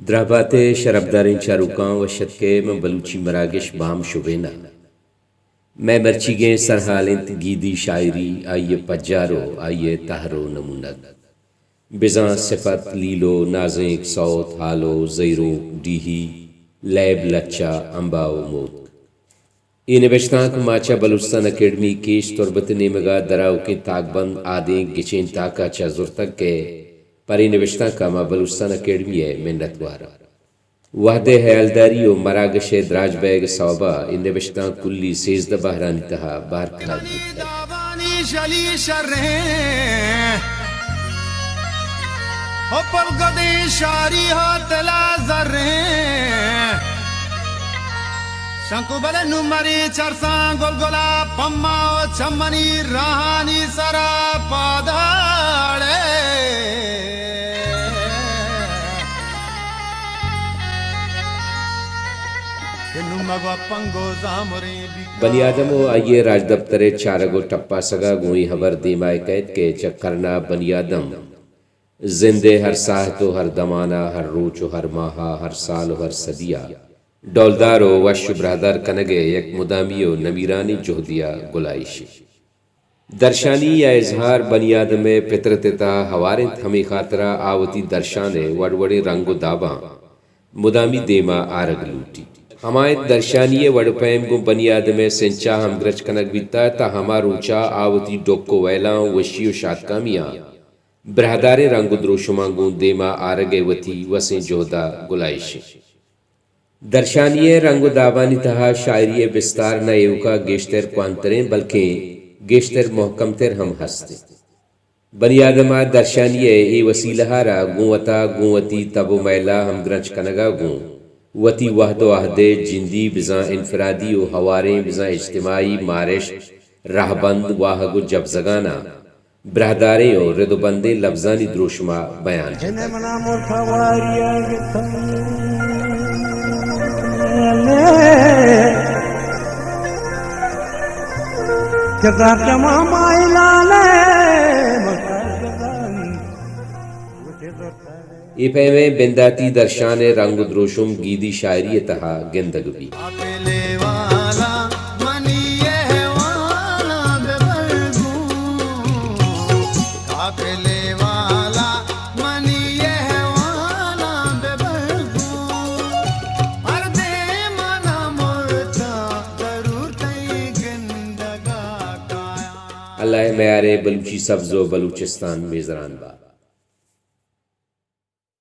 دراہ بات ئے شرپداریں چاروکاں، وش اتک ئے ماں بلوچی مراگش بام شبین ءَ۔ مئے مرچیگیں سرھال اِنت گیدی شاعری، آئی ءِ پجار ءُ آئی ءِ تہر ءُ نمونگ۔ بزاں سپت، لیلو، نازینک، سوت، ہالو، زہیرونک، ڈیہی، لیب، لچہ، امبا ءُ موتک۔ اے نبشتانک ما چہ بلوچستان اکیڈمی کیچ تربت ءِ نیمگ ءَ درآؤکیں تاکبند آدینک گچین تاک ءَ چہ زرتگ کہ پر اے نبشتانک ءَ ما بلوچستان اکیڈمی ءِ منت وار آں۔ وھد ءِ ہیالداری ءُ مراگش ءِ دراج بئیگ ءِ سوب ءَ اے نبشتانک کلی سیزدہ بہرانی تہا بہر کنگ بوتگ۔ دابانی شلی شریں، او پلگدیں شاری ءَ تلا زریں۔ شنکو بلے نوں مری چرساں گلگلا پما ءُ چمنی راہانی سرا پاداڑے۔ کہ نوں مگو پنگو زامریں بیکار۔ بنی آدم ءُ آئی ءِ راجدپتر ءِ چارگ ءُ ٹپاسگ ءَ گوں اے ہبر دیما ءَ کئیت کہ چہ کرن ءَ بنی آدم زند ءِ ہر ساہت ءُ ہر دمان ءَ، ہر روچ ءُ ہر ماہ ءَ، ہر سال ءُ ہر صدی ءَ ڈولدار ءُ وش ءُ براہدار کنگ ءِ یک مدامی ءُ نمیرانیں جہدے ءَ گلائیش اِنت۔ درشانی یا اظہار بنی آدم ءِ پترت ءِ تہا ہوار اِنت، ہمے خاطر ءَ آ وتی درشان ءِ وڑ وڑیں رنگ ءُ داباں مدامی دیما آرگ لوٹیت۔ ہما اِنت درشانی ءِ وڑ ءُ پیم گوں بنی آدم ءِ سنچ ءَ ہمگرنچ کنگ بیتہ، تاں ہما روچ ءَ آ وتی ڈکھ ءُ ویلاں ءُ وشی ءُ شاتکامیاں براہداریں رنگ ءُ دروشماں گوں دیما آرگ ءِ وتی وسیں جہد ءَ گلائیش اِنت۔ درشانی ءِ رنگ ءُ دابانی تہا شاعری ءِ بستار نہ ایوک ءَ گیشتر کوہنتریں بلکیں گیشتر مہکمتر ہم ہست اِنت۔ بنی آدم ءَ درشانی ءِ اے وسیلہ ءَ را گوں وتا، گوں وتی تب ءُ میل ءَ ہمگرنچ کنگ ءَ گوں وتی وہد ءُ عہد ءِ جندی بزاں انفرادی ءُ ہواریں بزاں اجتماعی مارشت، رہبند، واہگ ءُ جبزگاناں براہداریں ءُ رد ءُ بندیں لبزانی دروشم ءَ بیان جتگ۔ اے پیم ءَ بنداتی درشان ءِ رنگ ءُ دروشم گیدی شاعری ءِ تہا گندگ بیت۔ قافلے والا منی احوالاں ببر گوں، قافلے والا منی احوالاں ببر گوں، ہر دیما نہ مرتاں ضرور تئی گندگ ءَ کایاں۔ اللہ ءِ میاریں بلوچی سبز ءُ بلوچستان میزران بات۔